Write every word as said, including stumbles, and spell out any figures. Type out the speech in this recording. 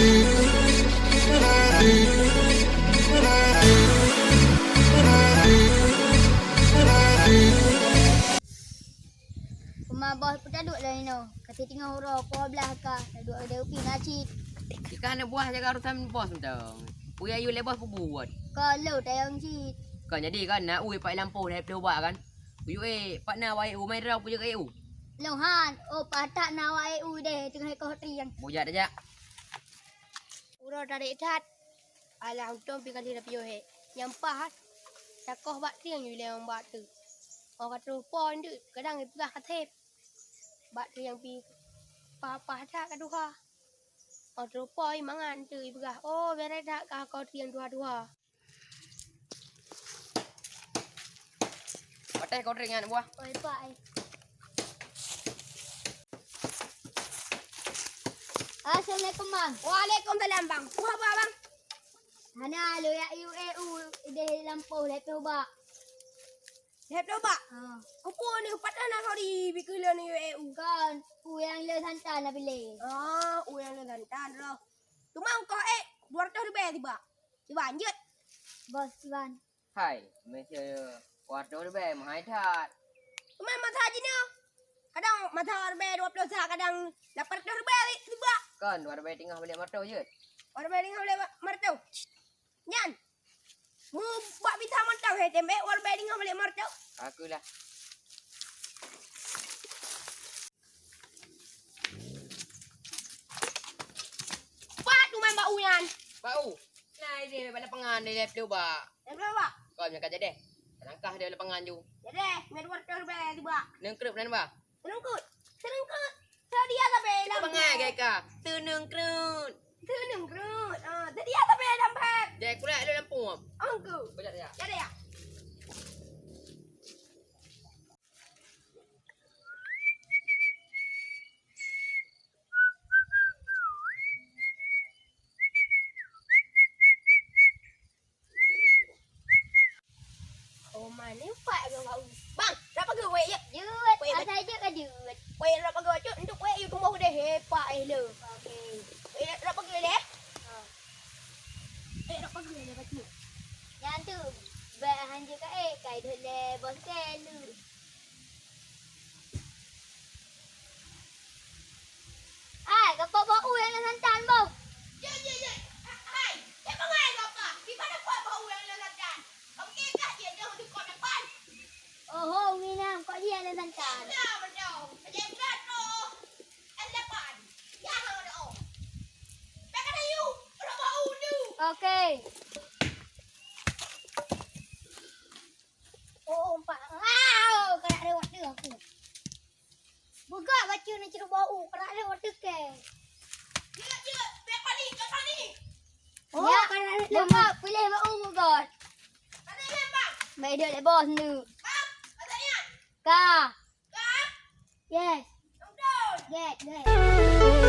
Teuma bos peuta duek lom inoe, ka teungoh uroe poh blah ka, taduek keudeh upi na cit. Di ka hana buah jaga urusan bos mantong. Peue yue lé bos peubuet. Ka lheueh tayong cit. Kon jadi kan na ui pat lampôh lhèe ploh bak kan. Kuyue, pat na awak E U, mai droe kuyue ke E U. Lôn han, oh pat that na awak E U deh, teungoh ekoh trieng. Bujak tajak. Uroe tarek that. Alah, untông pih ka lheueh tapiôh hek. Nyang paih, takoh bak trieng yue lé bak teuk. Oh ka troh po ndeuek, kadang ipeugah ka thép. Bak trieng pih paih-paih that ka tuha. Oh troh po mangat teuk ipeugah, oh bereh that ka akoh trieng tuha-tuha. Patéh kodring nyan buah. Oi, Pak, ai. Assalamualaikum, Bang. Waalaikumsalam, Bang. Peue haba, Bang? Hana, lôn jak yue E U, ideh lampôh lhèe ploh bak. Lhèe ploh bak? Ha. Keupeue nyoe, pat na kau di bikeue lôn yue E U? Kon, u nyang lôn santan na bilé. Oh, u nyang lôn santan roh. Teuma kau ék dua ratus ribèe sibak. Iban, jeuet. Bos Iban. Hai, meusé dua ratus ribèe meuhai that. Teuma masa jinoe, kadang masa ribèe dua ploh sa, kadang lapan ratus ribèe sibak. Kon, dua ribèe teungoh balek marto jeuet. Dua ribèe teungoh balek marto. Nyan. Mu bak bisa mantong, he, tembé, dua ribèe teungoh balek marto. Aku lah. Pat teuma bak u nyan? Bak u? Nah, ideh bak lapangan, ideh lhèe ploh bak. Lhèe ploh bak? Kon nyang ka jadeh. Langkah di lapangan ju. Jadeh, mè dua ratus ribèe sibak. Neungkreuet nan bak? Teunungkut. Teunungkut. Teudiya sabe lam. Bangai gaya ka. Teunungkreuet. Teunungkreuet. Ah, teudiya sabe lam phet. Jai kulak lu lampu. Angku. Bajak ya. Jadeh ya. Oh, mane empat orang bak u. Bang, rap pageue wék, yuk. Jeuet, wék, asai jeuet ka jeuet. Wék, rap pageue, cuk, untuk wék, yuk, tumbok deh, he, pak, eh, le. Oke. Wék, rap pageue deh. Ha. Wék, rap pageue deh, kacau. Nyan tu, bèk hanjeuet ka, eh, kai deh le, bos ke, lu. Hai, ka pot bak u nyang na santan, boh? Jeuet, jeuet, jeuet. Hai, hai. Cit bangai kau ka. Di mana pot bak u nyang na santan? Kau pergi kat dia, dia untuk kau depan. Oho, Minang, kok dia na santan? Ya, betul. Macam berat tu. Es lapan. Ya, hang ada, oh. Pakai kayu. Kalau bak u tu. Oke. Oh, empat. Wow, kena lewat dia aku. Beugat bacut na ceureuboh u, karat lé watèe kèe. Jeuet, jeuet, bèk panik, bèk panik. Oh, ya, karat lé. Lemak, piléh bak u beugat. Ada nyan, Bang? Bèk ideh lé bos nyoe. Bang, ada nyan? Ka. Ka? Yes. Betul. Yes, yes.